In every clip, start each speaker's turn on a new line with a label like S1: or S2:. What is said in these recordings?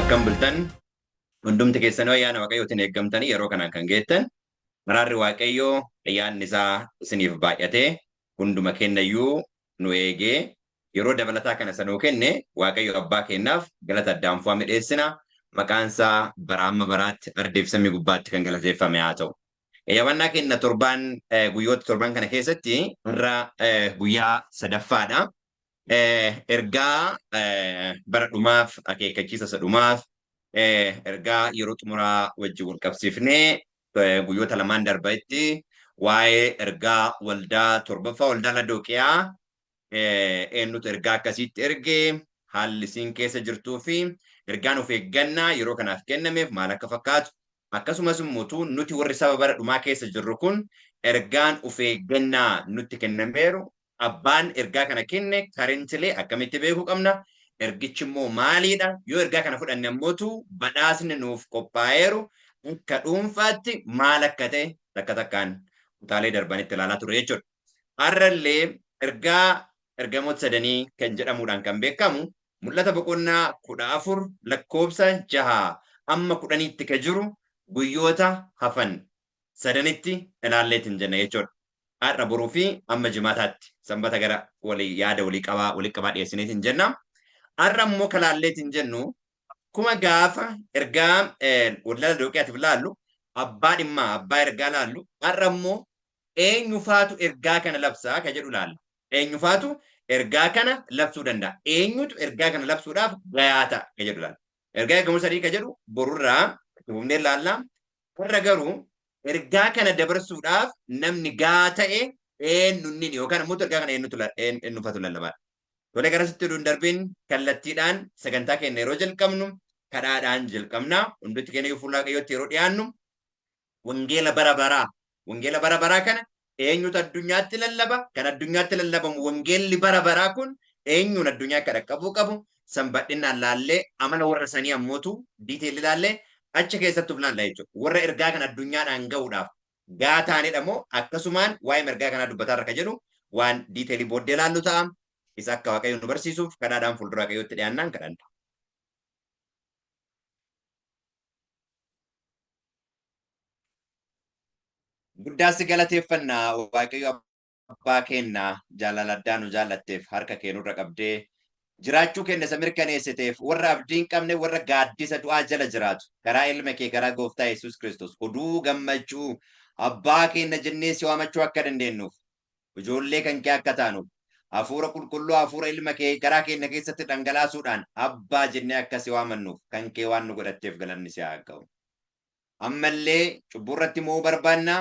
S1: Akkam bultan hundumti keessanuu ayyaana Waaqayyootiin eeggamtanii yeroo kanaan kan geettan araarri Waaqayyoo ayyaanni isaa isiniif baay'atee hunduma kennayyuu nu eegee yeroo dabalataa kana isa nuu kenne Waaqayyo abbaa keenyaaf galata addaan fu'ame dhiyeessina. Maqaan isaa bara amma baraatti ardiif samii gubbaatti kan galateeffame haa ta'u. Qayyabannaa keenya torbaan guyyoota torban kana keessatti irra guyyaa sadaffaadha. Ergaa bara dhumaaf akeekkachiisa isa dhumaaf ergaa yeroo xumuraa wajjin wal qabsiifnee guyyoota lamaan darbetti waa'ee ergaa waldaa torbaffaa waldaa Ladooqiyaa eenyutu ergaa akkasiitti ergee haalli isiin keessa jirtuu fi ergaan of eeggannaa yeroo kanaaf kennameef maal akka fakkaatu akkasumas immoo nuti warri saba bara dhumaa keessa jirru kun ergaan of eeggannaa nutti kennameeru abbaan ergaa kana kenne karintilee akkamitti beekuu qabna ergichi immoo maaliidha yoo ergaa kana fudhanne ammootu badhaasni nuuf qophaa'eeru akka dhuunfaatti maal akka ta'e takka takkaan kutaalee darbanitti ilaalaa turre jechuudha. Har'allee ergaa ergamoota sadanii kan jedhamuudhaan kan beekamu mul'ata boqonnaa 14 lakkoobsa 6 amma 10tti kan jiru guyyoota hafan sadanitti ilaalleetiin jenna jechuudha. Har'a boruu fi amma jimaataatti sanbata gara walii yaada walii qabaa walii qabaa dhiyeessineetiin jenna. Har'a immoo kan ilaalleetiin jennu akkuma gaafa ergaa waldaa Ladooqiyaatiif laallu abbaa dhimmaa abbaa ergaa laallu har'a immoo eenyufaatu ergaa kana labsaa ka jedhu laalla. Eenyufaatu ergaa kana labsuu danda'a? Eenyutu ergaa kana labsuudhaaf gayaa ta'a ka jedhu laalla. Ergaa ergamoota sadii ka jedhu borurraa itti fufnee laalla. Har'a garuu ergaa kana dabarsuudhaaf namni gaa ta'e eenyunni yookaan immoo ergaa kana eenyufatu lallabaadha. Tole garasitti oduu hin darbiin kallattiidhaan sagantaa keenya yeroo jalqabnu kadhaadhaan jalqabna. Hundumti keenya fuula Waaqayyootti yeroo dhiyaannu wangeela bara baraa wangeela bara baraa kana eenyutu addunyaatti lallaba? Kan addunyaatti lallabamu wangeelli bara baraa kun eenyuun addunyaa akka dhaqqabuu qabu san bal'inaan laallee amala warra sanii ammootu diiteelli laallee achi keessatti uf laalla jechuudha. Warra ergaa kana addunyaadhaan gahuudhaaf gaa taanedha moo akkasumaan waa'ee ergaa kanaa dubbataa irra ka jedhu waan diiteelii booddee laallu ta'a. Isa akka Waaqayyo nu barsiisuuf kadhaadhaan fuuldura Waaqayyootti dhiyaannaan kadhanna. Guddaa si galateeffanna Waaqayyo abbaa keenya jaalala addaa nu jaallatteef harka kee nurra qabdee jiraachuu keenya isa mirkaneessiteef warra abdii hin qabne warra gaaddisa du'aa jala jiraatu karaa ilma kee karaa gooftaa Yesuus Kiristoos oduu gammachuu abbaa keenya jennee si waamachuu akka dandeenyuuf ijoollee kan kee akka taanuuf hafuura qulqulluu hafuura ilma kee garaa keenya keessatti dhangalaasuudhaan abbaa jennee akka si waamannuuf kan kee waan nu godhatteef galanni si haa ga'u. Ammallee cubbuu irratti mo'uu barbaanna.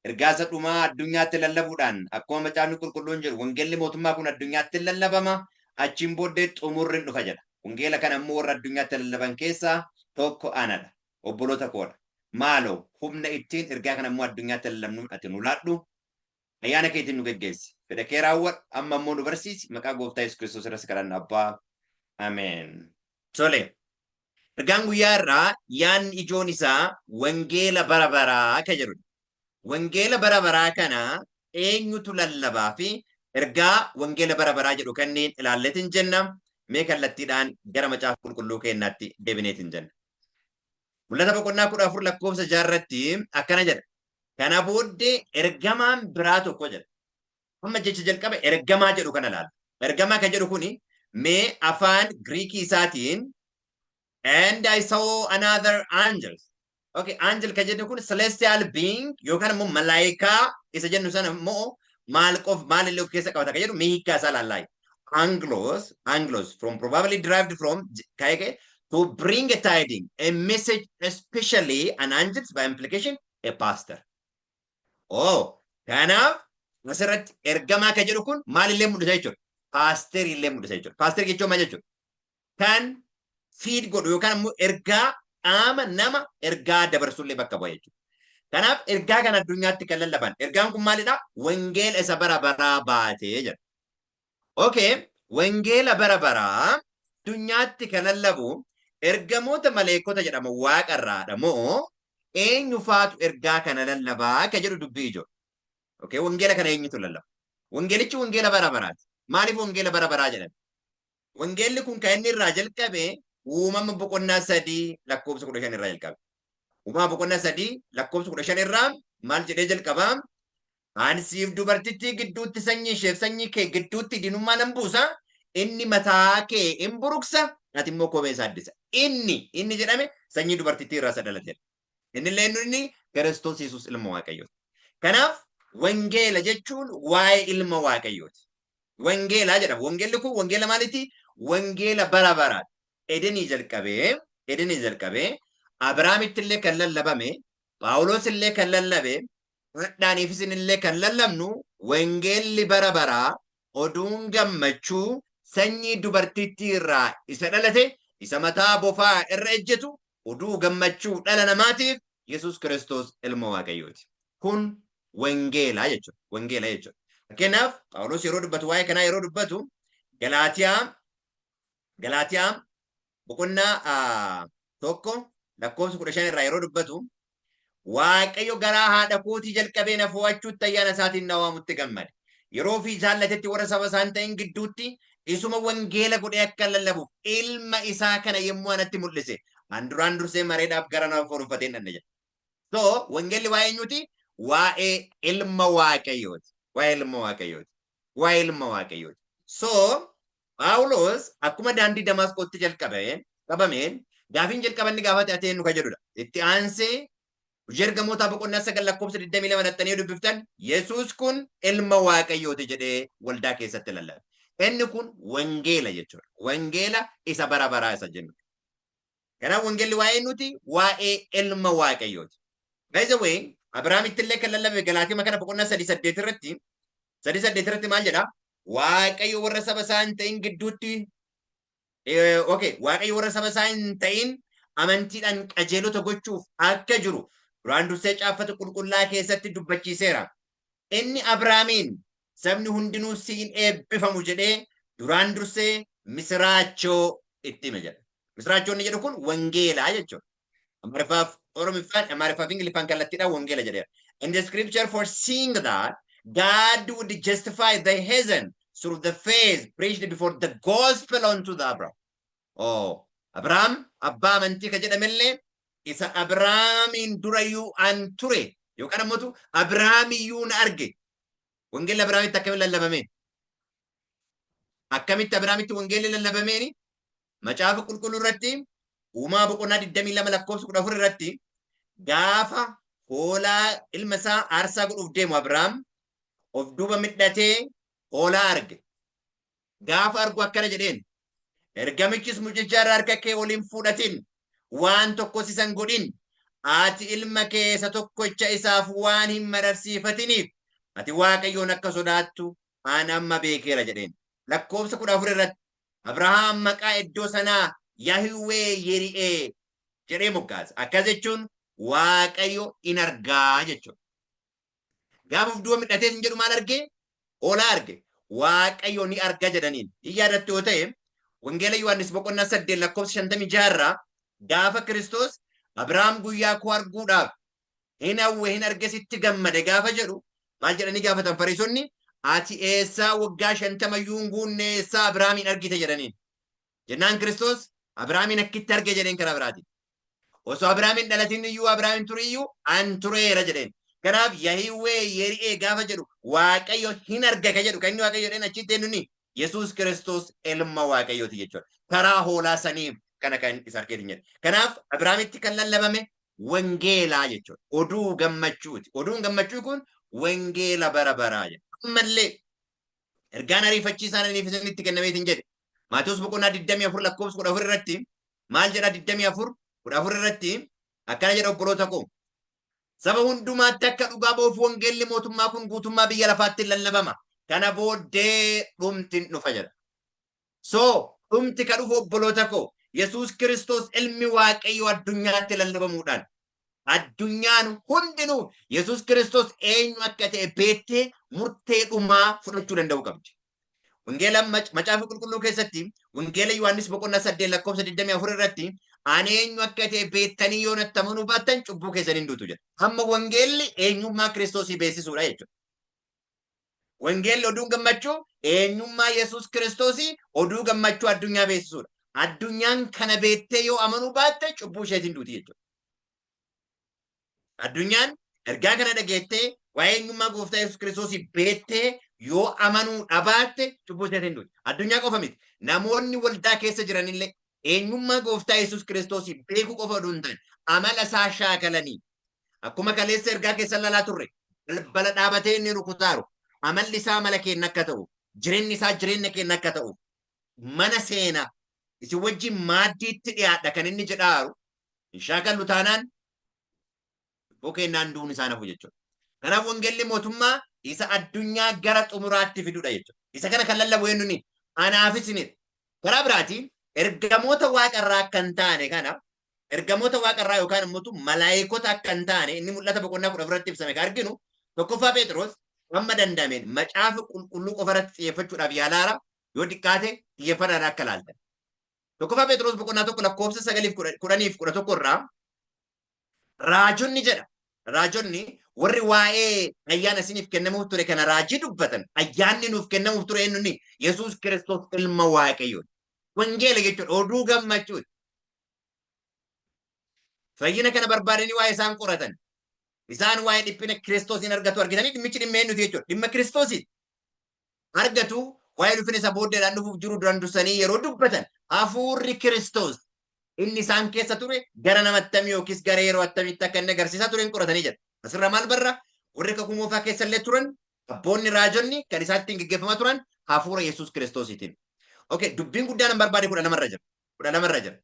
S1: Ergaa isa dhumaa addunyaatti lallabuudhaan akkuma macaafni qulqulluun jedhu wangeelli mootummaa kun addunyaatti lallabama achiin booddee xumurri hin dhufa jedha. Wangeela kana immoo warra addunyaatti lallaban keessaa tokko anadha. Obboloota koodha. Maaloo humna ittiin ergaa kana immoo addunyaatti lallabnuun ati nu laadhu. Ayyaana keetiin nu geggeessi. Fedha kee raawwadhu. Amma immoo nu barsiisi. Maqaa gooftaa Yesuus Kiristoos irra si kadhanna abbaa. Ameen. Tole. Ergaan guyyaa irraa yaadni ijoon isaa wangeela bara baraa akka jedhudha. Wangeela bara baraa kana eenyutu lallabaa fi ergaa wangeela bara baraa jedhu kanneen ilaalleetiin jenna. Mee kallattiidhaan gara macaafa qulqulluu keenyaatti deebineetiin jenna. Mul'ata boqonnaa 14 lakkoofsa 6 irratti akkana jedha. Kana booddee ergamaan biraa tokko jedha. Amma jecha jalqaba ergamaa jedhu kana ilaalla. Ergamaa kan jedhu kuni mee afaan Giriikii isaatiin and I saw another angel. Okay, angel kan jennu kun celestial being yookaan immoo malaayikaa isa jennu sana immoo maal qof maal illee of keessa qabata kan jedhu mee hiikkaa isaa ilaallaa. Anglos from probably derived from ka'e to bring a tiding, a message, especially an angel by implication a pastor. Oh, kanaaf asirratti ergamaa kan jedhu kun maalillee mul'isa jechuudha. Paasterii illee mul'isa jechuudha. Paasterii jechuun maal jechuudha? Kan fiid godhu yookaan immoo ergaa qaama nama ergaa dabarsullee bakka bu'a jechuudha. Kanaaf ergaa kana addunyaatti kan lallaban. Ergaan kun maalidha? Wangeela isa bara baraa baatee jedha. Okay, wangeela bara baraa addunyaatti kan lallabu ergamoota maleekota jedhamu waaqarraadha moo eenyu faatu ergaa kana lallabaa kan jedhu dubbii ijoo. Okay, wangeela kana eenyutu lallaba? Wangeelichi wangeela bara baraati. Maaliif wangeela bara baraa jedhame? Wangeelli kun kan inni irraa jalqabe Uumama boqonnaa 3 lakkoofsa 15 irraa jalqabe. Uumama boqonnaa 3 lakkoofsa 15 irraa maal jedhee jalqabaa? Ani siif dubartittii gidduutti, sanyii isheef sanyii kee gidduutti diinummaa nan buusa. Inni mataa kee in buruqsa, ati immoo koomee isaa addisa. Inni jedhame sanyii dubartittii irraa isa dhalatedha. Inni illee inni Kiristoos Yesuus ilma Waaqayyooti. Kanaaf wangeela jechuun waa'ee ilma Waaqayyooti. Wangeelaa jedhama. Wangeelli kun wangeela maaliiti? Wangeela bara baraati. Edenii jalqabee Abiraamitti illee kan lallabame, Phaawulos illee kan lallabe, hadhaaniif isin illee kan lallabnu wangeelli bara baraa, oduun gammachuu sanyii dubartittii irraa isa dhalate, isa mataa bofaa irra ejjetu, oduu gammachuu dhala namaatiif Yesuus Kiristoos ilma Waaqayyooti. Kun wangeelaa jechuudha. Wangeela jechuudha. Fakkeenyaaf, Phaawulos yeroo dubbatu, waa'ee kanaa yeroo dubbatu, Galaatiyaa boqonnaa 1 lakkoofsa 15 irraa yeroo dubbatu, "Waaqayyo garaa haadha kootii jalqabee na fo'achuutti ayyaana isaatiin na waamutti gammade. Yeroo ofii jaallatetti warra saba isaan ta'in gidduutti isuma wangeela godhee akka lallabuuf ilma isaa kana yommuu anatti mul'ise, an duraan dursee mareedhaaf gara nama foonfatee hin dhanne" jedha. So wangeelli waa'ee eenyuti? Waa'ee ilma Waaqayyooti. Waa'ee ilma Waaqayyooti. Waa'ee ilma Waaqayyooti. So Phaawulos akkuma daandii Damaasqootti jalqabeen qabameen gaafiin jalqabanni gaafate "Ati eenyu?" ka jedhudha. Itti aansee Hojii Ergamootaa boqonnaa 9 lakkoofsa 22 dhattanii dubbiftan, Yesuus kun ilma Waaqayyooti jedhee waldaa keessatti lallabe. Inni kun wangeela jechuudha. Wangeela isa bara baraa isa jennu. Kanaaf wangeelli waa'ee nuti waa'ee ilma Waaqayyooti. By the way, Abiraamitti illee kan lallabe Galaatima kana boqonnaa 3:8 irratti, 3:8 irratti maal jedha? Waaqayyo warra saba isaa hin ta'in gidduutti, okay, Waaqayyo warra saba isaa hin ta'in amantiidhaan qajeelota gochuuf akka jiru duraan dursee caaffata qulqullaa keessatti dubbachiiseera. Inni Abiraamiin, "Sabni hundinuu siin eebbifamu" jedhee duraan dursee misiraachoo itti hime jedha. Misiraachoo inni jedhu kun wangeelaa jechuudha. Amaariffaaf Oromiffaan, Amaariffaaf Ingiliffaan kallattiidhaan wangeela jedheera. "In the scripture, foreseeing that God would justify the heathen through the faith, preached before the gospel unto the Abraham." Oh, Abrahaam abbaa amantii ka jedhamellee isa Abrahaamiin durayyuu an ture yookaan ammoo Abrahaamiyyuu na arge. Wangeelli Abrahaamitti akkamitti lallabame? Akkamitti Abrahaamitti wangeelli lallabameeni? Macaafa qulqulluu irratti Uumaa boqonnaa 22 lakkoofsa 14 irratti gaafa hoolaa ilma isaa aarsaa godhuuf deemu Abrahaam of duuba midhatee hoolaa arge. Gaafa argu akkana jedheen: "Ergamichis, 'Mucicha irraa harka kee waliin fudhatin, waan tokkos isan godhin. Ati ilma kee isa tokkicha isaaf waan hin mararsiifatiniif ati Waaqayyoon akka sodaattu an amma beekeera' jedheen." Lakkoofsa 14 irratti Abrahaam maqaa iddoo sanaa Yahiwwee Yeri'ee jedhee moggaase. Akkas jechuun Waaqayyo in argaa jechuudha. Gaafa of duuba midhatee hin jedhu maal argee? Hoolaa arge. Waaqayyo ni arga jedhaniin. Hin yaadattu yoo ta'e, Wangeela Yohaannis boqonnaa 8 lakkoofsa 56 irraa gaafa Kiristoos "Abrahaam guyyaa koo arguudhaaf hin hawwe, hin arges, itti gammade" gaafa jedhu maal jedhanii gaafatan Fariisonni? "Ati eessaa waggaa 50 iyyuu hin guunne, eessaa Abrahaamiin argite?" jedhaniin. Jennaan Kiristoos "Abrahaamiin akkitti arge" jedheen karaa biraatiin. "Osoo Abrahaamiin dhalatin iyyuu, Abrahaamiin ture iyyuu an tureera" jedheen. Kanaaf Yahiwwee Yeri'ee gaafa jedhu Waaqayyo hin arga ka jedhu kan inni Waaqayyo jedheen achitti eenyuni? Yesuus Kiristoos ilma Waaqayyooti jechuudha. Karaa hoolaa sanii kana kan isa argeetiin jedhe. Kanaaf Abrahaamitti kan lallabame wangeelaa jechuudha. Oduu gammachuuti. Oduun gammachuu kun wangeela bara baraa jedha. Ammallee ergaan ariifachiisaan aniif isinitti kennameetiin jedhe. Maatewos boqonnaa 24 lakkoofsa 14 irratti maal jedha? 24 14 irratti akkana jedha: "Obboloota koo, saba hundumaatti akka dhugaa ba'uuf wangeelli mootummaa kun guutummaa biyya lafaatti lallabama. Kana booddee dhumti hin dhufa" jedha. So dhumti ka dhufu, obboloota koo, Yesuus Kiristoos ilmi Waaqayyoo addunyaatti lallabamuudhaan addunyaan hundinuu Yesuus Kiristoos eenyu akka ta'e beektee murtee dhumaa fudhachuu danda'uu qabdi. Wangeela Macaafa Qulqulluu keessatti Wangeela Yohaannis boqonnaa 8 lakkoofsa 24 irratti, "Ani eenyu akka ta'e beektanii yoo natti amanuu baattan cubbuu keessan hin duutu" jedha. Amma wangeelli eenyummaa Kiristoosii beeksisuudha jechuudha. Wangeelli oduun gammachuu eenyummaa Yesuus Kiristoosii oduu gammachuu addunyaa beeksisuudha. Addunyaan kana beettee yoo amanuu baatte cubbuu isheetiin duuti jechuudha. Addunyaan ergaa kana dhageettee, waa'ee eenyummaa gooftaa Yesuus Kiristoosii beettee yoo amanuu dhabaatte cubbuu isheetiin duuti. Addunyaa qofa miti. Namoonni waldaa keessa jiranillee eenyummaa gooftaa Yesuus Kiristoosii beekuu qofa oduu hin taane, amala isaa shaakalanii, akkuma kaleessa ergaa keessa lalaa turre, balbala dhaabatee inni rukutaaru amalli isaa amala keenya akka ta'u, jireenyi isaa jireenya keenya akka ta'u, mana seenaa isin wajjin maaddiitti dhiyaadha kan inni jedhaaru hin shaakallu taanaan cubbuu keenyaan du'uun isaan hafu jechuudha. Kanaaf wangeelli mootummaa isa addunyaa gara xumuraatti fidudha jechuudha. Isa kana kan lallabu eenyuni? Anaaf isinidha. Karaa biraatiin ergamoota waaqarraa akka hin taane kana, ergamoota waaqarraa yookaan immoo malaayikota akka hin taane inni mul'ata boqonnaa 14 irratti ibsame kan arginu tokkoffaa Phexros amma danda'ameen macaafa qulqulluu qofa irratti xiyyeeffachuudhaaf yaalaara, yoo xiqqaate xiyyeeffannaan akka ilaaltan. Tokkoffaa Phexros boqonnaa 1 lakkoofsa 9 10 fi 11 irraa raajonni jedha. Raajonni warri waa'ee ayyaana isiniif kennamuuf ture kana raajii dubbatan, ayyaanni nuuf kennamuuf ture eenyuni? Yesuus Kiristoos ilma Waaqayyoo. Wangeela jechuudha, oduu gammachuuti. Fayyina kana barbaadanii waa'ee isaan qoratan. Isaan waa'ee dhiphina Kiristoos hin argatu argitanii, dhimmichi dhimma eenyuti jechuudha? Dhimma Kiristoosiiti. Argatu waa'ee dhufina isa booddeedhaan dhufuuf jiru duraan dursanii yeroo dubbatan, hafuurri Kiristoos inni isaan keessa ture gara nama attamii yookiis gara yeroo attamiitti akka inni agarsiisaa ture hin qoratanii jedha. Asirraa maal barra? Warri kakuu moofaa keessa illee turan abboonni raajonni kan isaan ittiin geggeeffamaa turan hafuura Yesuus Kiristoosiitiin. Okay, dubbiin guddaan hin barbaade 12 irra jira. 12 irra jira.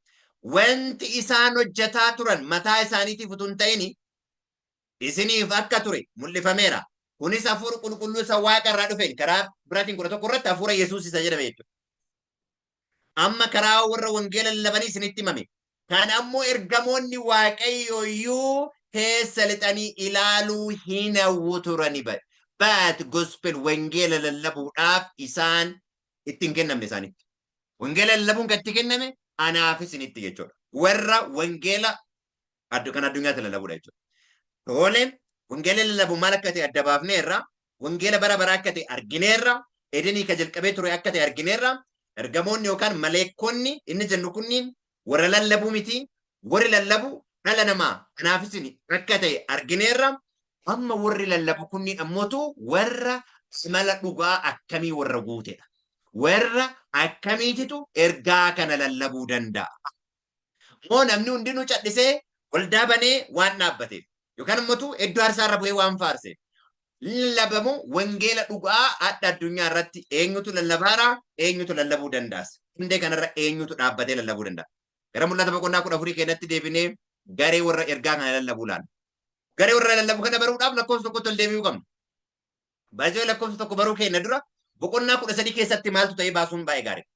S1: Wanti isaan hojjetaa turan mataa isaaniitiif utuu hin ta'in isiniif akka ture mul'ifameera. Kunis hafuura qulqulluu isa waaqa irraa dhufeen, karaa biraatiin 11 irratti hafuura Yesuus isa jedhame jechuudha. Amma karaa warra wangeela lallabanii isinitti himame. Kan ammoo ergamoonni Waaqayyo iyyuu keessa lixanii ilaaluu hin hawwu turani bare. But gospel, wangeela lallabuudhaaf isaan itti hin kennamne isaanitti. Wangeela lallabuun kan itti kenname anaaf isinitti jechuudha. Warra wangeela kan addunyaatti lallabuudha jechuudha. Tole, wangeela lallabu maal akka ta'e adda baafneerra. Wangeela bara baraa akka ta'e argineerra. Edenii ka jalqabee ture akka ta'e argineerra. Ergamoonni yookaan maleekonni inni jennu kunniin warra lallabuu miti. Warri lallabu dhala namaa anaaf isin akka ta'e argineerra. Amma warri lallabu kunniin ammootu warra amala dhugaa akkamii warra guutedha? Warra akkamiititu ergaa kana lallabuu danda'a? Moo namni hundinuu cadhisee waldaa banee waan dhaabbateef yookaan immoo iddoo aarsaa irra bu'ee waan faarseef lallabamu? Wangeela dhugaa adda addunyaa irratti eenyutu lallabaara? Eenyutu lallabuu danda'as? Hundee kanarra eenyutu dhaabbatee lallabuu danda'a? Gara mul'ata boqonnaa 14 keenyatti deebinee garee warra ergaa kana lallabuu laalla. Garee warra lallabu kana baruudhaaf lakkoofsa tokkotti ol deebi'uu qabna. Baay'ee lakkoofsa tokko baruu keenya dura boqonnaa 13 keessatti maaltu ta'ee baasuun baay'ee gaariidha.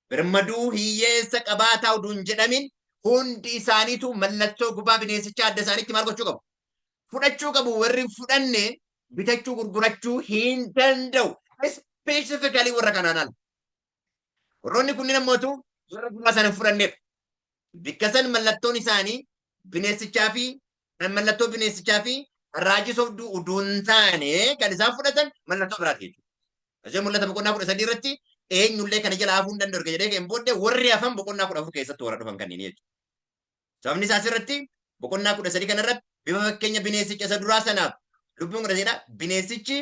S1: Birmaduu hiyyeessa qabaataa utuu hin jedhamin hundi isaaniitu mallattoo gubaa bineensichaa adda isaaniitti maal gochuu qabu? Fudhachuu qabu. Warri hin fudhanne bitachuu gurgurachuu hin danda'u. Specifically warra kanaan ala. Warroonni kunniin ammootu warra gubaa sana hin fudhannedha. Bikka san mallattoon isaanii bineensichaa fi mallattoo bineensichaa fi raajii sobduu utuu hin taane kan isaan fudhatan mallattoo biraati jechuudha. Asii mul'ata boqonnaa 13 irratti eenyullee kana jala hafuu hin danda'u erga jedhee ka'een booddee warri hafan boqonnaa 14 keessatti warra dhufan kanneen jechuudha. Sababni isaa asirratti boqonnaa 13 kanarratti bifa fakkeenya bineensicha isa duraa sanaaf lubbuun 13dha. Bineensichi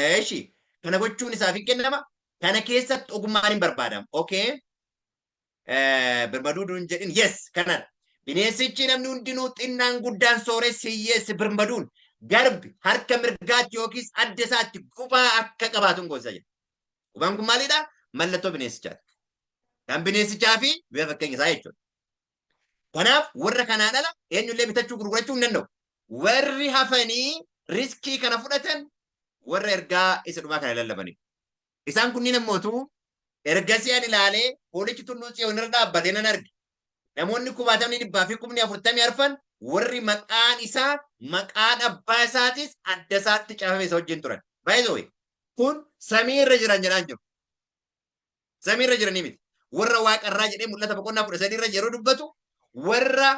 S1: eeshi kana gochuun isaaf hin kennama. Kana keessatti ogummaan hin barbaadamu. Okay. Birmaduu duun jedhin, yes, kanadha. Bineensichi namni hundinuu xinnaan guddaan, sooressi hiyyeessi, birmaduun garbi harka mirgaatti yookiis adda isaatti gubaa akka qabaatu hin goosisa jedha. Gubaan kun maalidha? Mallattoo bineensichaati. Kan bineensichaa fi bifa fakkeenya isaa jechuudha. Kanaaf warra kanaan ala eenyullee bitachuu gurgurachuu hin danda'u. Warri hafanii riskii kana fudhatan warra ergaa isa dhumaa kana lallabanidha. Isaan kunniin ammootu ergasii ani ilaalee hoolichi tulluu Tsiyoon irra dhaabbatee nan arge. Namoonni kumaatamni dhibbaa fi kumni 44 warri maqaan isaa maqaan abbaa isaatis adda isaatti caafame isa wajjin turan. By the way, kun samii irra jiran jedhaan jiru. Samii irra jiranii miti. Warra waaqarraa jedhee mul'ata boqonnaa 13 irra yeroo dubbatu warra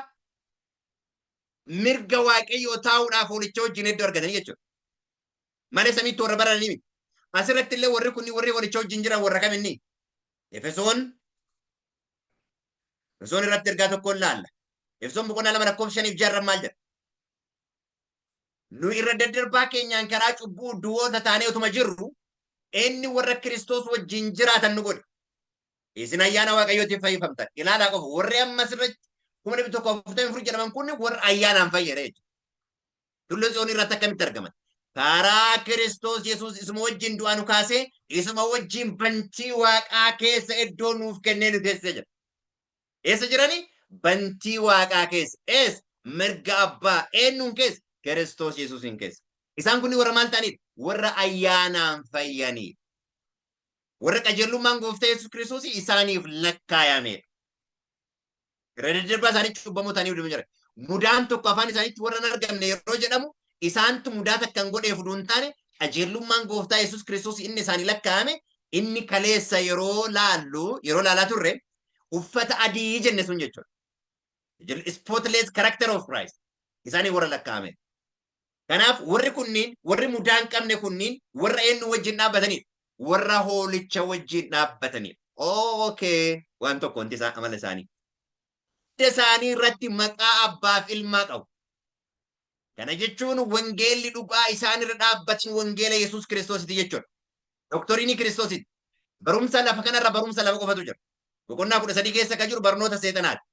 S1: mirga Waaqayyoo taa'uudhaaf hoolicha wajjin iddoo argatanii jechuudha. Malee samiitti warra bararanii miti. Asirratti illee warri kunni warri hoolicha wajjin jiran warra kam inni? Efesoon Efesoon irratti ergaa tokkoon laalla. Efesoon boqonnaa 2 lakkoofsa 5 6 maal jedha? Nu irra daddarbaa keenyaan karaa cubbuu du'oota taanee utuma jirru, inni warra Kiristoos wajjin jiraatan nu godhe. Isin ayyaana Waaqayyootiin fayyifamtan. Ilaalaa qofa, warri amma asirratti 144,000 jedhaman kun warra ayyaanaan fayyada jechuudha. Tulluu Tsiyoon irratti akkamitti argaman? Karaa Kiristoos Yesuus isuma wajjin du'aa nu kaasee, isuma wajjin bantii Waaqaa keessa iddoo nuuf kennee nu teessisee jira. Eessa jirani? Bantii Waaqaa keessa. Eessa? Mirga Abbaa. Eenyuun keessa? Kiristoos Yesuusin keessa. Isaan kunni warra maal ta'aniidha? Warra ayyaanaan fayyaniidha. Warra qajeelummaan Gooftaa Yesuus Kiristoos isaaniif lakkaayameedha. Irra daddarbaa isaanii cubbamoo ta'anii deemu jira. Mudaan tokko afaan isaaniitti warra hin argamne yeroo jedhamu, isaantu mudaa takka hin godheef utuu hin taane, qajeelummaan Gooftaa Yesuus Kiristoos inni isaanii lakkaa'ame, inni kaleessa yeroo laallu, yeroo laalaa turre, uffata adii jenne sun jechuudha. Spotless character of Christ isaanii warra lakkaa'ame. Kanaaf warri kunniin, warri mudaa hin qabne kunniin, warra eenyu wajjin dhaabbatanidha? Warra hoolicha wajjin dhaabbatanidha. Okay, waan tokko wanti isaan amala isaanii. Hunda isaanii irratti maqaa Abbaaf Ilmaa qabu. Kana jechuun wangeelli dhugaa isaan irra dhaabbatan wangeela Yesuus Kiristoositi jechuudha. Doktoriinii Kiristoositi. Barumsa lafa kanarra barumsa lama qofatu jira. Boqonnaa 13 keessa kan jiru barnoota seexanaati.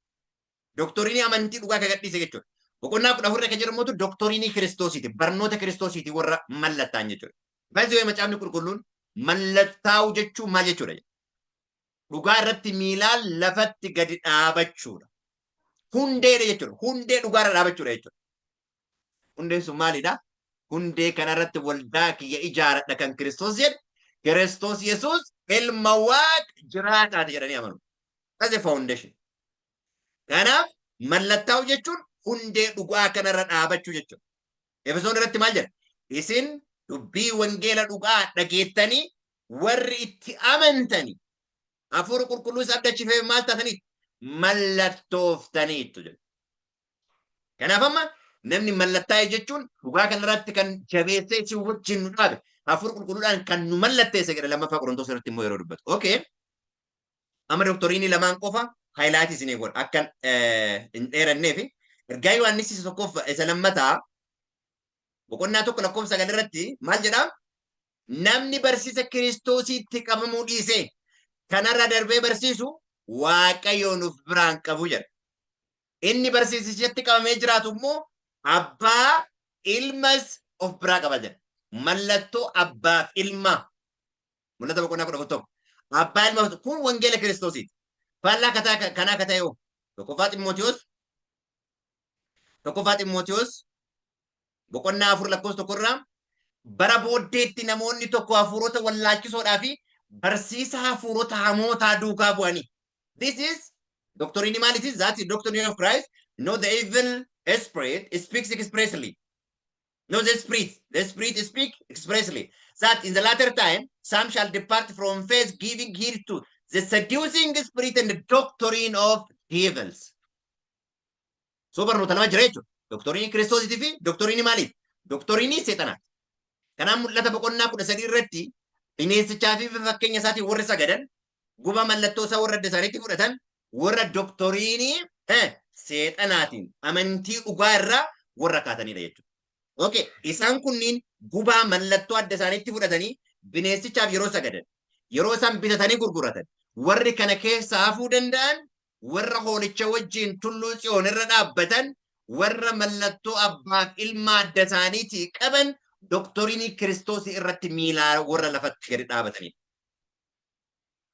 S1: Doktoriinii amantii dhugaa kan gadhiise jechuudha. Boqonnaa 14 irra kan jiru immoo doktoriinii Kiristoosiiti. Barnoota Kiristoosiiti warra mallattaan jechuudha. Baay'ee Macaafni Qulqulluun mallattaa'u jechuun maal jechuudha? Dhugaa irratti miilaan lafatti gadi dhaabachuudha. Hundeedha jechuudha. Hundee dhugaa irra dhaabachuudha jechuudha. Hundeen sun maalidha? Hundee kanarratti waldaa kiyya ijaaradha kan Kiristoos jedhe, Kiristoos Yesuus ilma Waaqa jiraataati jedhanii amanu. That's a foundation. Kanaaf mallattaa'u jechuun hundee dhugaa kanarra dhaabachuu jechuudha. Efesoon irratti maal jedha? Isin dubbii wangeela dhugaa dhageettanii, warri itti amantanii, Hafuura Qulqulluu isa abdachifee maal taataniitu? Mallattooftaniitu jedha. Kanaaf amma namni mallattaa'e jechuun dhugaa kanarratti kan jabeessee isin wajjin nu dhaabe, Hafuura Qulqulluudhaan kan nu mallatteesse jedha Lammaffaa Qorontoos irratti immoo yeroo dubbatu. Okay. Amma doktoriinii lamaan qofa highlight isinii godha akka hin dheerannee fi ergaa Yohaannis isa tokkoof isa lammataa boqonnaa 1 lakkoofsa 9 irratti maal jedhaa? Namni barsiisa Kiristoosiitti qabamuu dhiisee kanarra darbee barsiisu Waaqayyoon of biraan qabu jedha. Inni barsiisichatti qabamee jiraatu immoo Abbaa Ilmas of biraa qaba jedha. Mallattoo Abbaaf Ilmaa. Mul'ata boqonnaa 14 1. Abbaa Ilma kun wangeela Kiristoosiiti. Faallaa kanaa akka ta'e hoo? Tokkoffaa Ximootiyoos boqonnaa 4 lakkoofsa 1 irraa, bara booddeetti namoonni tokko hafuurota wallaalchisoodhaa fi barsiisa hafuurota hamootaa duukaa bu'anii. This is doctrine maaliiti? That is doctrine of Christ. No, the evil spirit speaks expressly. No, the spirit. The spirit speak expressly that in the latter time some shall depart from faith, giving heed to the seducing spirit and the doctrine of devils. So barnoota lama jira jechuudha. Doktoriinii Kiristoosiitii fi doktoriinii maaliiti? Doktoriinii seexanaati. Kanaaf Mul'ata boqonnaa 13 irratti bineensichaa fi fakkeenya isaatiin warri sagadan, guba mallattoo isaa warra adda isaaniitti fudhatan, warra doktoriinii seexanaatiin amantii dhugaa irraa warra kaatanidha jechuudha. Okay, isaan kunniin gubaa mallattoo adda isaaniitti fudhatanii bineensichaaf yeroo sagadan, yeroo isaan bitatanii gurguratan, warri kana keessa hafuu danda'an warra hoolicha wajjin tulluu Tsiyoon irra dhaabbatan, warra mallattoo Abbaaf Ilmaa adda isaaniitii qaban, doktoriinii Kiristoos irratti miilaa warra lafatti gadi dhaabatanidha.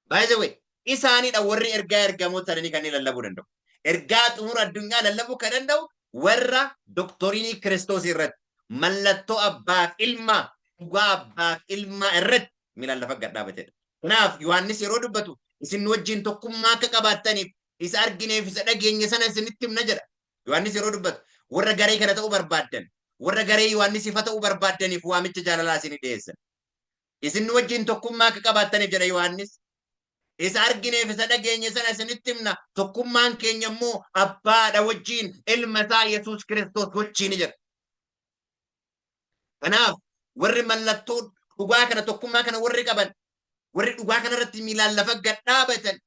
S1: By the way, isaanidha warri ergaa ergamoota sadanii kanneen lallabuu danda'u. Ergaa xumura addunyaa lallabuu kan danda'u warra doktoriinii Kiristoos irratti mallattoo Abbaaf Ilmaa, dhugaa Abbaaf Ilmaa irratti miilaan lafa gad dhaabatedha. Kanaaf Yohaannis yeroo dubbatu, isin nu wajjin tokkummaa akka qabaattaniif isa argineef isa dhageenye sana isinitti himna jedha. Yohaannis yeroo dubbatu, warra garee kana ta'uu barbaaddan, warra garee Yohaannis ifa ta'uu barbaaddaniif waamicha jaalalaa isinii dhiyeessa. Isin nu wajjin tokkummaa akka qabaattaniif, jedha Yohaannis, isa argineef isa dhageenye sana isinitti himna. Tokkummaan keenya immoo Abbaadha wajjin, Ilma isaa Yesuus Kiristoos wajjin jedha. Kanaaf warri mallattoo dhugaa kana, tokkummaa kana warri qaban, warri dhugaa kana irratti miilaan lafa gad dhaabatan,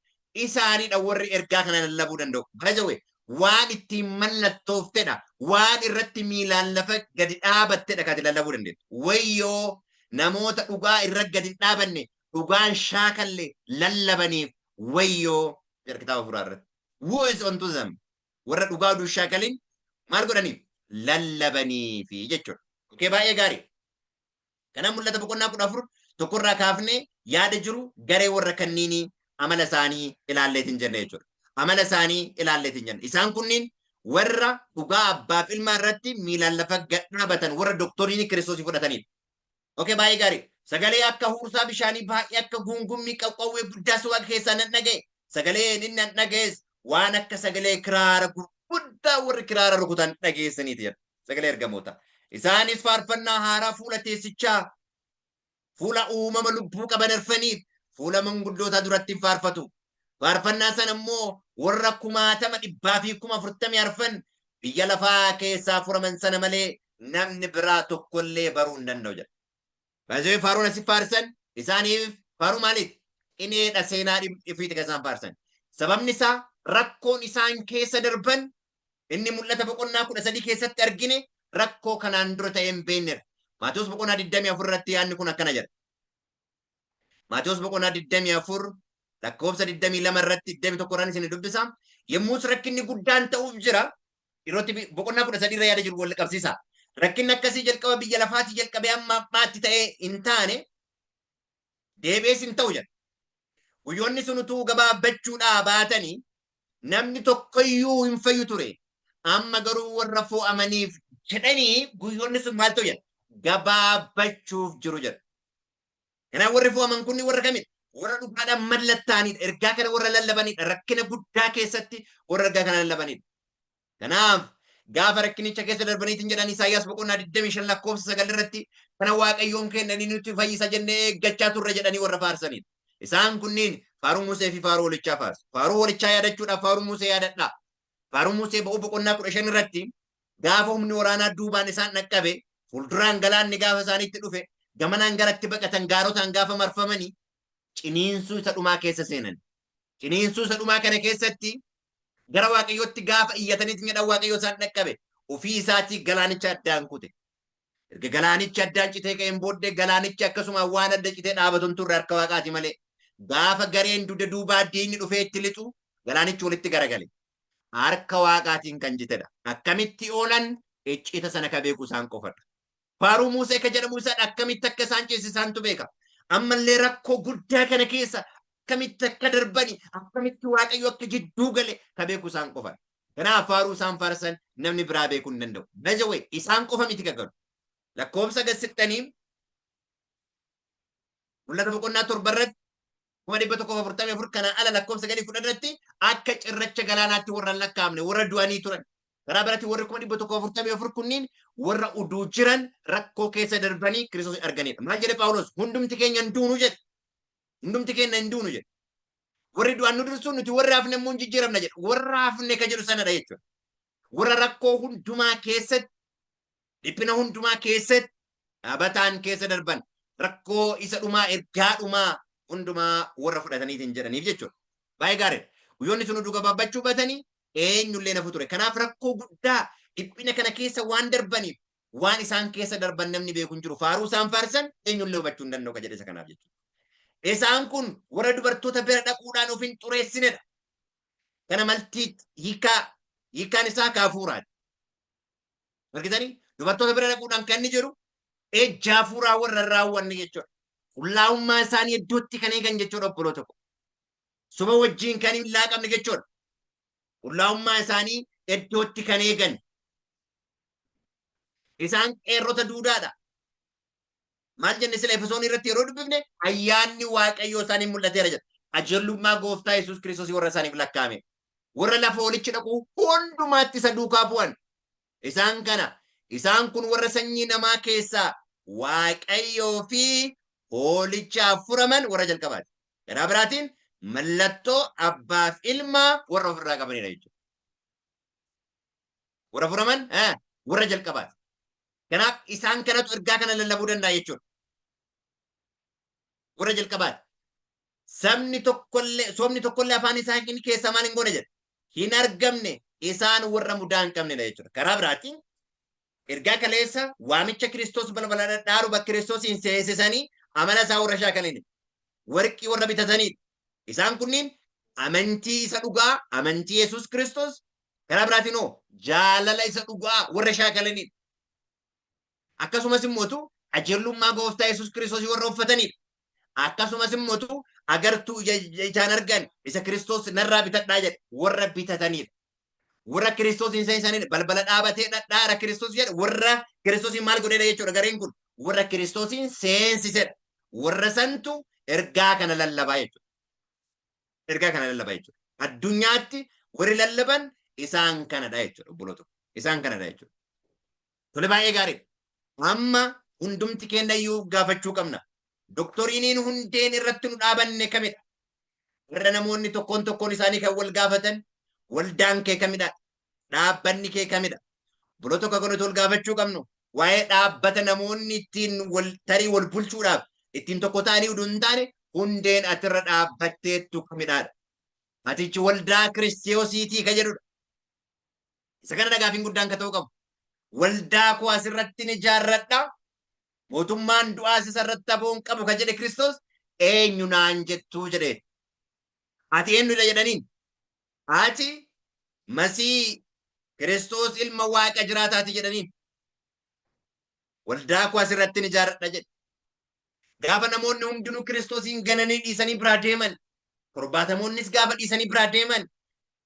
S1: Isaanidha warri ergaa kana lallabuu danda'u. By the way, waan ittiin mallattooftedha. Waan irratti miilaan lafa gadi dhaabattedha kan lallabuu dandeettu. Wayyoo namoota dhugaa irra gadi hin dhaabanne, dhugaan shaakalle lallabaniif wayyoo jedha kitaaba furaa irratti. Woe is unto them. Warra dhugaa oduu shaakalin maal godhaniif? Lallabaniifi jechuudha. Okay, baay'ee gaarii. Kanaaf mul'ata boqonnaa 14 tokkorraa kaafnee yaada jiru garee warra kanniinii amala isaanii ilaalleetiin jenne jechuudha. Amala isaanii ilaalleetiin jenne. Isaan kunniin warra dhugaa abbaaf ilmaa irratti miilaan lafa gad dhaabatan, warra doktoriinii Kiristoosii fudhatanidha. Okay, baay'ee gaarii. Sagalee akka huursaa bishaanii baay'ee, akka guungummii qawqawwee guddaas waaqa keessaa nan dhaga'e. Sagalee inni nan dhaga'es waan akka sagalee kiraara gurguddaa warri kiraara rukutan dhageessaniiti jedha. Sagalee ergamoota. Isaanis faarfannaa haaraa fuula teessichaa, fuula uumama lubbuu qaban arfaniif, fuula manguddootaa duratti faarfatu. Faarfannaa sana immoo warra 404,000 biyya lafaa keessaa furaman sana malee namni biraa tokkollee baruu hin danda'u jedha. Baay'ee faaruun asi faarsan isaaniif faaruu maaliiti? Qineedha, seenaa ifiiti kan isaan faarsan. Sababni isaa rakkoon isaan keessa darban inni mul'ata boqonnaa 13 keessatti argine rakkoo kanaan dura ta'ee hin beeknedha. Maatewos boqonnaa 24 irratti yaadni kun akkana jedha. Maatewos boqonnaa 24 lakkoofsa 22 irratti, 21 irraan isin dubbisa. Yommus rakkinni guddaan ta'uuf jira. Yerootti boqonnaa 13 irra yaada jiru wal qabsiisa. Rakkinni akkasii jalqaba biyya lafaatii jalqabee amma ammaatti ta'ee hin taane, deebi'ees hin ta'u jedha. Guyyoonni sun utuu gabaabbachuudhaa baatanii namni tokkoyyuu hin fayyu ture. Amma garuu warra fo'amaniif jedhanii guyyoonni sun maal ta'u jedha? Gabaabbachuuf jiru jedha. Kanaaf warri fo'aman kunni warra kamidha? Warra dhugaadhaan mallattaanidha. Ergaa kana warra lallabanidha. Rakkina guddaa keessatti warra ergaa kana lallabanidha. Kanaaf gaafa rakkinicha keessa darbaniitiin jedhan, Isaayyaas boqonnaa 25 lakkoofsa 9 irratti kana Waaqayyoon kennanii nuti fayyisa jennee eeggachaa turre jedhanii warra faarsanidha. Isaan kunniin faaruu Musee fi faaruu Hoolichaa faarsu. Faaruu Hoolichaa yaadachuudhaaf faaruu Musee yaadadhaa. Faaruu Musee ba'uu boqonnaa 15 irratti gaafa humni waraanaa duubaan isaan dhaqqabe, fuulduraan galaanni gaafa isaanitti dhufe, gamanaan garatti baqatan gaarotaan gaafa marfamanii ciniinsuu isa dhumaa keessa seenan. Ciniinsuu isa dhumaa kana keessatti gara Waaqayyootti gaafa iyyataniitiin jedhan, Waaqayyo isaan dhaqqabe, ofii isaatii galaanicha addaan kute. Erga galaanichi addaan citee ka'een booddee galaanichi akkasuma waan adda citee dhaabatu hin turre harka Waaqaati malee. Gaafa gareen dugda duubaa diinni dhufee itti lixu galaanichi walitti garagale. Harka Waaqaatiin kan citedha. Akkamitti oolan iccita sana ka beeku isaan qofadha. Faaruu Musee ka jedhamu isaan akkamitti akka isaan ceese isaantu beeka. Ammallee rakkoo guddaa kana keessa akkamitti akka darbani, akkamitti Waaqayyo akka jidduu gale ka beeku isaan qofadha. Kanaaf faaruu isaan faarsan namni biraa beekuu hin danda'u. By the way, isaan qofa miti gagalu. Lakkoofsa gad siqxanii mul'ata boqonnaa 7 irratti 144,000 kanaan ala lakkoofsa gadii 10 irratti akka cirracha galaanaatti warra hin lakkaa'amne, warra du'anii turan. Karaa biraatti warri 144,000 kunniin warra uduu jiran rakkoo keessa darbanii Kiristoos arganidha. Maal jedhe Phaawulos? Hundumti keenya hin duunu jedhe. Hundumti keenya hin duunu jedhe. Warri du'an nu dursu, nuti warri hafne immoo hin jijjiiramna jedhe. Warra hafne ka jedhu sanadha jechuudha. Warra rakkoo hundumaa keessatti, dhiphina hundumaa keessatti dhaabataan keessa darban, rakkoo isa dhumaa, ergaa dhumaa hundumaa warra fudhataniitiin jedhaniif jechuudha. Baay'ee gaariidha. Guyyoonni sun oduu gabaabbachuu batanii eenyullee nafu ture. Kanaaf rakkoo guddaa, dhiphina kana keessa waan darbaniif waan isaan keessa darban namni beeku hin jiru. Faaruu isaan faarsan eenyullee hubachuu hin danda'u ka jedhe isa kanaaf jechuudha. Isaan kun warra dubartoota bira dhaquudhaan of hin xureessinedha. Kana maltii hiikkaan isaa kaafuuraati. Argitanii? Dubartoota bira dhaquudhaan kan inni jedhu ejja hafuuraa warra hin raawwanne jechuudha. Qullaa'ummaa isaanii iddootti kan eegan jechuudha, obboloota koo. Soba wajjin kan hin laaqamne jechuudha. Qullaa'ummaa isaanii iddootti kan eegan. Isaan qeerrota duudaadha. Maal jenne sila Efesoon irratti yeroo dubbifne? Ayyaanni Waaqayyoo isaaniif mul'ateera jedha. Qajeelummaa gooftaa Yesuus Kiristoos warra isaaniif lakkaa'ame. Warra lafa hoolichi dhaqu hundumaatti isa duukaa bu'an. Isaan kana. Isaan kun warra sanyii namaa keessaa Waaqayyoo fi hoolichaaf furaman warra jalqabaati. Karaa biraatiin mallattoo abbaaf ilmaa warra ofirraa qabanidha jechuudha. Warra furaman warra jalqabaati. Kanaaf isaan kanatu ergaa kana lallabuu danda'a jechuudha. Warra jalqabaati. Sabni tokkollee, sobni tokkollee afaan isaa keessa maal hin goone jedha. Hin argamne, isaan warra mudaa hin qabnedha jechuudha. Karaa biraatiin ergaa kaleessa waamicha Kiristoos balbala dhadhaaru bakka Kiristoosiin seensisanii amala isaa warra shaakalaniidha. Warqii warra bitatanidha. Isaan kunniin amantii isa dhugaa, amantii Yesuus Kiristoos, karaa biraatiin hoo jaalala isa dhugaa warra shaakalaniidha. Akkasumas immootu qajeelummaa gooftaa Yesuus Kiristoos warra uffatanidha. Akkasumas immootu agartuu ijaan argan isa Kiristoos narraa bitadhaa jedhe warra bitatanidha. Warra Kiristoos hin seensanidha. Balbala dhaabatee dhadhaara Kiristoos jedhe warra Kiristoosiin maal godhedha jechuudha gareen kun. Warra Kiristoosiin seensisedha. Warra santu ergaa kana lallabaa jechuudha. Ergaa kana lallabaa jechuudha. Addunyaatti warri lallaban isaan kanadha jechuudha, obboloota. Isaan kanadha jechuudha. Tole, baay'ee gaariidha. Amma hundumti keenya iyyuu gaafachuu qabna. Doctrine-iin hundeen irratti nu dhaabanne kamidha? Warra namoonni tokkoon tokkoon isaanii kan wal gaafatan, waldaan kee kamidha? Dhaabbanni kee kamidha? Obboloota, tokko kan nuti wal gaafachuu qabnu waa'ee dhaabbata namoonni ittiin wal tarii wal bulchuudhaaf ittiin tokko ta'anii utuu hin taane, hundeen atirra dhaabbatteettu kamidhaadha. Atichi waldaa Kiristoosiitii ka jedhudha. Isa kana gaafiin guddaan ka ta'uu qabu. Waldaa koo asirratti ni ijaarradha. Mootummaan du'aas isa irratti aboo hin qabu ka jedhe Kiristoos eenyu naan jettuu jedhee. Ati eenyudha jedhaniin. Ati Masii Kiristoos ilma Waaqa jiraataati jedhaniin. Waldaa koo asirratti ni ijaarradha jedhe. Gaafa namoonni hundinuu Kiristoosiin gananii dhiisanii biraa deeman, 70moonnis gaafa dhiisanii biraa deeman,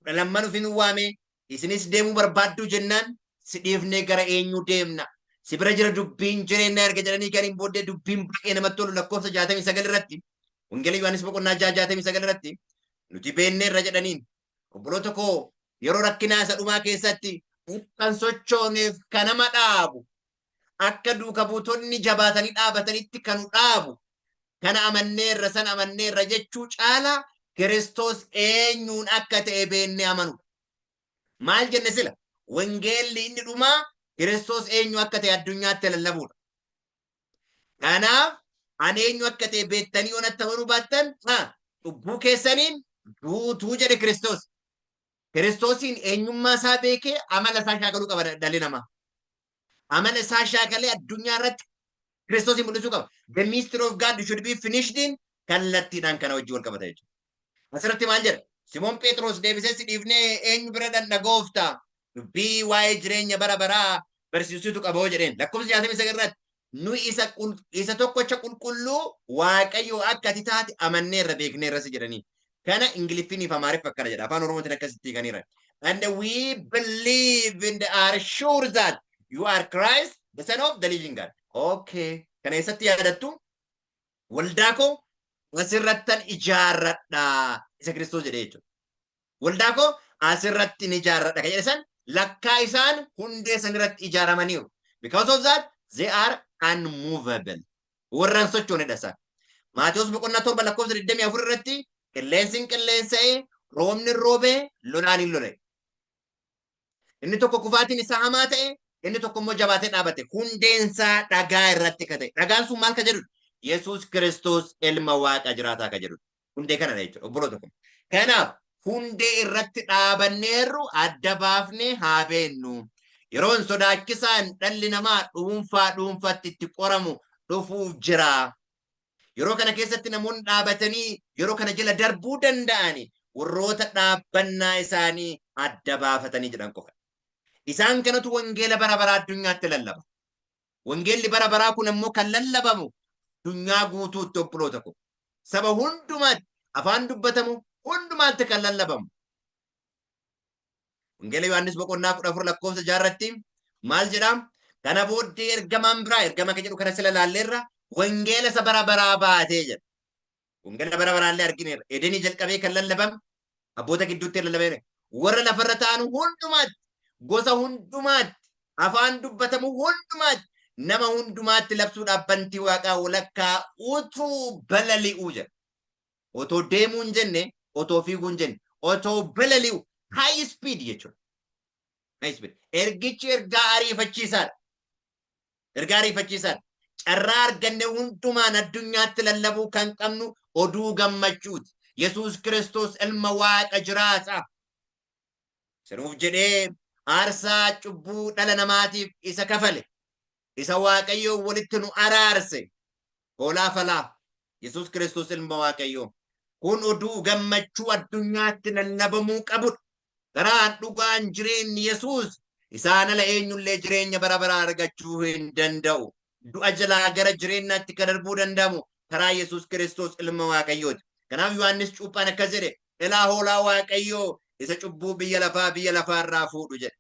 S1: 12n ofiin waame, isinis deemuu barbaadduu jennaan, si dhiifnee gara eenyuu deemna? Si bira jira dubbiin jireenyaa erga jedhanii kan hin booddee, dubbiin baay'ee namatti tolu lakkoofsa 69 irratti, Wangeela Yohaannis boqonnaa 6 69 irratti, nuti beekneerra jedhaniin. Obboloota koo, yeroo rakkinaa isa dhumaa keessatti kan sochooneef kan nama dhaabu, akka duuka buutonni jabaatanii dhaabatanitti kan dhaabu, kana amanneerra, sana amanneerra jechuu caalaa Kiristoos eenyuun akka ta'e beennee amanudha. Maal jenne sila? Wangeelli inni dhumaa Kiristoos eenyu akka ta'e addunyaatti lallabuudha. Kanaaf ani eenyu akka ta'e beektanii yoo natti amanuu baattan, cubbuu keessaniin duutuu jedhe Kiristoos. Kiristoosiin eenyummaa isaa beekee amala isaa shaakaluu qaba dhalli namaa. Amala isaa shaakalee addunyaa irratti Kiristoosiin mul'isuu qaba. The mystery of God should be finished in kallattiidhaan kana wajjin wal qabata jechuudha. Asirratti maal jedha? Simoon Phexros deebisee, si dhiifnee eenyu bira dhaqna gooftaa? Dubbii waa'ee jireenya bara baraa barsiisutu qaba hoo jedheen. Lakkoofsa 69 irratti, nu isa tokkocha qulqulluu Waaqayyoo akka ati taate amanneerra, beekneerras jedhanii. Kana Ingiliffiniif Amaariffa akkana jedha. Afaan Oromootiin akkasitti hiikaniira. And we believe and are sure that you are Christ, the Son of the living God. Okay. Kana eessatti yaadattu? Waldaa koo asirrattan ijaarradha isa Kiristoos jedhee jechuudha. Waldaa koo asirratti ni ijaarradha kan jedhe san, lakkaa isaan hundee san irratti ijaaramaniiru. Because of that they are unmovable. Warra hin sochoonedha isaan. Maatewos boqonnaa 7 lakkoofsa 24 irratti, qilleensi hin qilleensa'ee, roobni hin roobee, lolaan hin lola'e. Inni tokko kufaatiin isaa hamaa ta'e, inni tokko immoo jabaatee dhaabate. Hundeen isaa dhagaa irratti ka ta'e. Dhagaan sun maal ka jedhudha? Yesuus Kiristoos ilma Waaqa jiraataa ka jedhudha. Hundee kanadha jechuudha, obboloota kun. Kanaaf hundee irratti dhaabanneerru adda baafnee haa beennu. Yeroon sodaachisaan dhalli namaa dhuunfaa dhuunfatti itti qoramu dhufuuf jira. Yeroo kana keessatti namoonni dhaabatanii yeroo kana jala darbuu danda'ani warroota dhaabbannaa isaanii adda baafatanii jedhan qofa. Isaan kanatu wangeela bara baraa addunyaatti lallaba. Wangeelli bara baraa kun ammoo kan lallabamu addunyaa guutuutti, obboloota ko. Saba hundumaatti, afaan dubbatamu hundumaatti kan lallabamu. Wangeela Yohaannis boqonnaa 14 lakkoofsa 6 irratti maal jedhaa? Kana booddee ergamaan biraa, ergama kan jedhu kana sila laalleerra, wangeela isa bara baraa baatee jedha. Wangeela bara baraallee argineerra. Edenii jalqabee kan lallabame, abboota gidduutti lallabame. Warra lafarra ta'an hundumaatti, gosa hundumaatti, afaan dubbatamu hundumaatti, nama hundumaatti labsuudhaaf bantii waaqaa walakkaa utuu balali'uu jedha. Otoo deemuu hin jenne, otoo fiiguu hin jenne, otoo balali'u, high speed jechuudha. High speed. Ergichi ergaa ariifachiisaadha. Ergaa ariifachiisaadha. Carraa arganne hundumaan addunyaatti lallabuu kan qabnu Oduu gammachuuti. Yesuus Kiristoos ilma Waaqa jiraata. Sinuuf jedhee aarsaa cubbuu dhala namaatiif isa kafale. Isa Waaqayyoo walitti nu araarse. Hoolaa falaa. Yesuus Kiristoos ilma Waaqayyoo. Kun oduu gammachuu addunyaatti lallabamuu qabudha. Karaan dhugaan jireenyi Yesuus isaan ala eenyullee jireenya bara baraa argachuu hin danda'u. Du'a jalaa gara jireenyaatti kan darbuu danda'amu karaa Yesuus Kiristoos ilma Waaqayyooti. Kanaaf Yohaannis cuuphaan akkas jedhe, ilaa hoolaa Waaqayyoo isa cubbuu biyya lafaa biyya lafaa irraa fuudhu jedhe.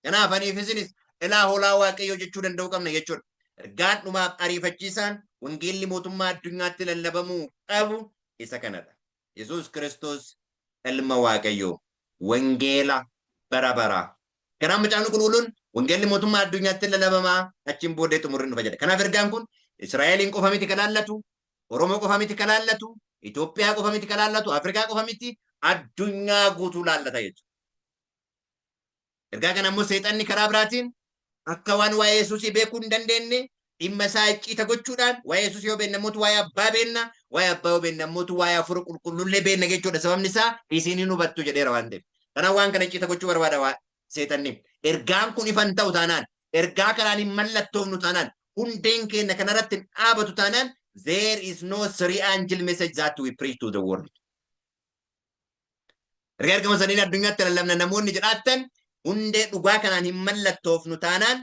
S1: Kanaaf aniif isinis ilaa hoolaa Waaqayyoo jechuu danda'uu qabna jechuudha. Ergaan dhumaaf ariifachiisaan wangeelli mootummaa addunyaatti lallabamuu qabu isa kanadha. Yesuus Kiristoos ilma Waaqayyoo, wangeela bara baraa. Kanaaf Macaafni Qulqulluun wangeelli mootummaa addunyaatti lallabamaa achiin booddee xumurri dhufa jedha. Kanaaf ergaan kun Israa'eliin qofa miti kan laallatu, Oromoo qofa miti kan laallatu, Itoophiyaa qofa miti kan laallatu, Afrikaa qofa miti, addunyaa guutuu laallata jechuudha. Ergaa kana immoo seexanni karaa biraatiin akka waan waa'ee Yesuusii beekuu hin dandeenye dhimma isaa icciita gochuudhaan waa'ee Yesuus yoo beekne ammootu waa'ee abbaa beenna, waa'ee abbaa yoo beekne ammootu waa'ee hafuura qulqulluullee beenna jechuudha. Sababni isaa isin hin hubattu jedheera waan ta'eef. Kanaaf waan kana icciita gochuu barbaada waa seexanni. Ergaan kun ifa hin ta'u taanaan, ergaa kanaan hin mallattoofnu taanaan, hundeen keenya kanarratti hin dhaabatu taanaan, there is no three angel message that we preach to the world. Ergaa ergama saniin addunyaatti lallabna namoonni jedhaattan hundee dhugaa kanaan hin mallattoofnu taanaan,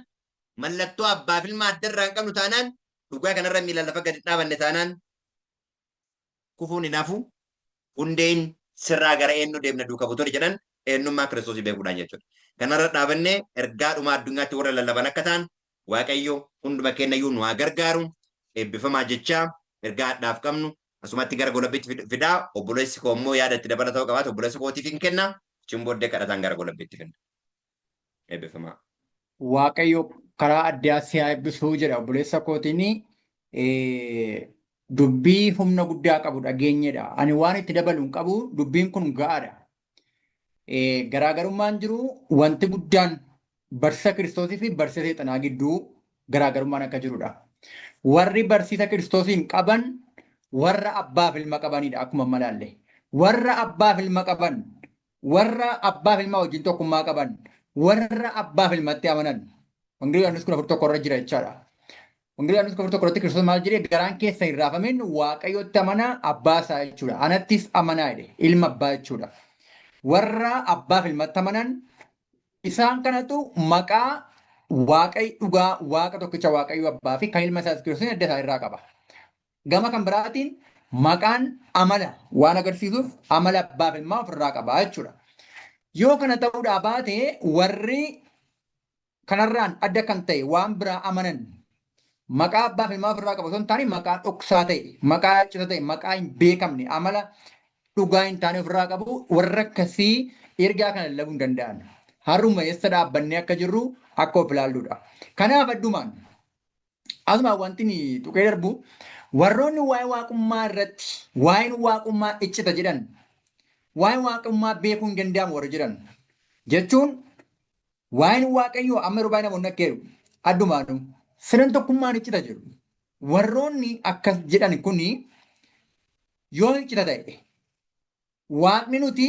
S1: mallattoo abbaaf ilma adda irraa hin qabnu taanaan, dhugaa kanarra miila lafa gadi dhaabanne taanaan kufuun hin hafu. Hundeen sirraa gara eenyu deemna duuka buutonni jedhan eenyummaa Kiristoosii beekuudhaan jechuudha. Kanarra dhaabannee ergaa dhumaa addunyaatti warra lallaban akka ta'an Waaqayyo hunduma keenyayyuu nu haa gargaaru. Eebbifamaa jechaa ergaa hadhaaf qabnu asumatti gara golabbiitti fidaa. Obboleessi koo immoo yaada itti dabala ta'uu qabaate obboleessa kootiif hin kenna. Achiin booddee kadhataan gara golabbiitti finna. Eebbifamaa.
S2: Waaqayyo karaa addaa si haa eebbisuu jedha obboleessa kootiin. Dubbii humna guddaa qabu dhageenyedha. Ani waan itti dabalu hin qabu, dubbiin kun ga'aadha. Garaagarummaan jiru wanti guddaan barsiisa Kiristoosii fi barsiisa seexanaa gidduu garaagarummaan akka jirudha. Warri barsiisa Kiristoosiin qaban warra abbaaf ilma qabanidha akkuma amma ilaalle. Warra abbaaf ilma qaban, warra abbaaf ilma wajjin tokkummaa qaban, warra abbaaf ilmatti amanan. Wangeela Yohaannis 14:1 irra jira jechaadha. Wangeela Yohaannis 14:1 irratti Kiristoos maal jedhee? Garaan keessa hin raafamin, Waaqayyotti amanaa, abbaa isaa jechuudha. Anattis amanaa jedhe, ilma abbaa jechuudha. Warra abbaaf ilmatti amanan isaan kanatu maqaa Waaqayyo dhugaa Waaqa tokkicha Waaqayyo abbaa fi kan ilma isaa Yesuus Kiristoos adda isaa irraa qaba. Gama kan biraatiin maqaan amala waan agarsiisuuf amala abbaaf ilmaa ofirraa qaba jechuudha. Yoo kana ta'uudhaa baate warri kanarraan adda kan ta'e waan biraa amanan maqaa abbaa fi ilmaa ofirraa qabu osoo hin taane maqaa dhoksaa ta'e, maqaa iccita ta'e, maqaa hin beekamne, amala dhugaa hin taane ofirraa qabu warra akkasii ergaa kana lallabuu hin danda'an. Har'uma eessa dhaabbannee akka jirru akka of ilaalluudha. Kanaaf addumaan asumaan wanti ni tuqee darbu warroonni waa'ee waaqummaa irratti waa'een waaqummaa iccita jedhan, waa'ee waaqummaa beekuu hin danda'amu warra jedhan jechuun waa'een Waaqayyoo amma yeroo baay'ee namoonni akka jedhu addumaanuu sadan tokkummaan iccita jedhu. Warroonni akkas jedhan kuni yoo iccita ta'e Waaqni nuti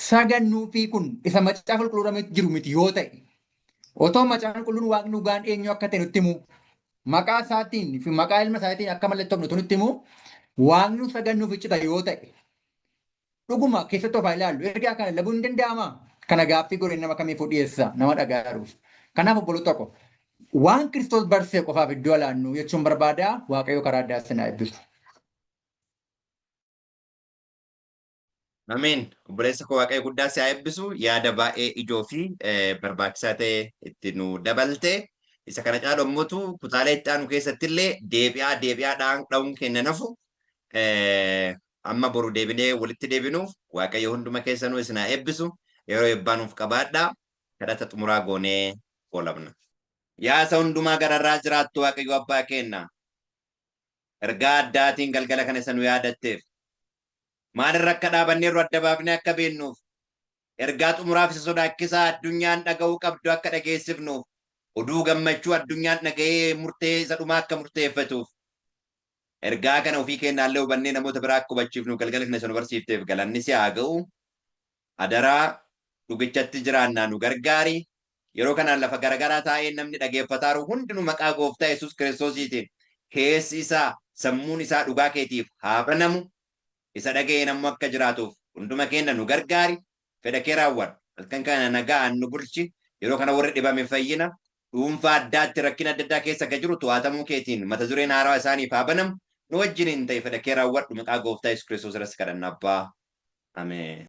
S2: sagannuufii kun isa macaafa qulqulluu jiru miti yoo ta'e, otoo macaafni qulqulluun Waaqni dhugaan eenyu akka ta'e nutti himu, maqaa isaatiin fi maqaa ilma isaatiin akka mallattoofnu nutti himu, Waaqni nu sagannuuf iccita yoo ta'e dhuguma keessatti of haa ilaallu. Ergaa kana lallabuun hin danda'amaa? Kana gaaffii godhee nama kamiifuu dhiyeessa nama dhaga'aaruuf. Kanaaf obboloota ko waan Kiristoos barsiise qofaaf iddoo alaannu jechuun barbaada. Waaqayyo karaa addaa isin haa eebbisu.
S1: Ameen. Obboleessa koo Waaqayyo guddaa si haa eebbisu. Yaada baay'ee ijoo fi barbaachisaa ta'e itti nu dabalte. Isa kana caalu ammoo kutaalee itti aanu keessatti illee deebi'aa deebi'aa dha'uun keenya nafu. Amma boru deebinee walitti deebinuuf Waaqayyo hunduma keessanuu isin haa eebbisu. Yeroo eebbaa nuuf qabaadhaa. Kadhata xumuraa goonee goolabna. Yaa isa hundumaa gararraa jiraattu Waaqayyo abbaa keenna. Ergaa addaatiin galgala kana isa nu yaadatteef. Maalirra akka dhaabanneerru adda baafnee akka beennuuf. Ergaa xumuraaf isa sodaachisaa addunyaan dhaga'uu qabdu akka dhageessifnuuf. Oduu gammachuu addunyaan dhaga'ee murtee isa dhumaa akka murteeffatuuf. Ergaa kana ofii keenyaallee hubannee namoota biraa akka hubachiifnu galgala kana isa nu barsiifteef galanni si haa ga'u. Adaraa dhugichatti jiraannaa nu gargaari. Yeroo kanaan lafa garagaraa taa'ee namni dhageeffataaru hundinuu maqaa gooftaa Yesuus Kiristoosiitiin keessi isaa sammuun isaa dhugaa keetiif haa banamu. Isa dhaga'ee namni akka jiraatuuf hunduma keenya nu gargaari. Fedha kee raawwadhu. Halkan kana nagaan nu bulchi. Yeroo kana warri dhibame fayyina. Dhuunfaa addaatti rakkina adda addaa keessa akka jiru to'atamuu keetiin mata dureen haarawaa isaaniif haa banamu. Nu wajjin hin ta'e fedha kee raawwadhu maqaa gooftaa Yesuus Kiristoos irratti kadhanna abbaa. Ameen.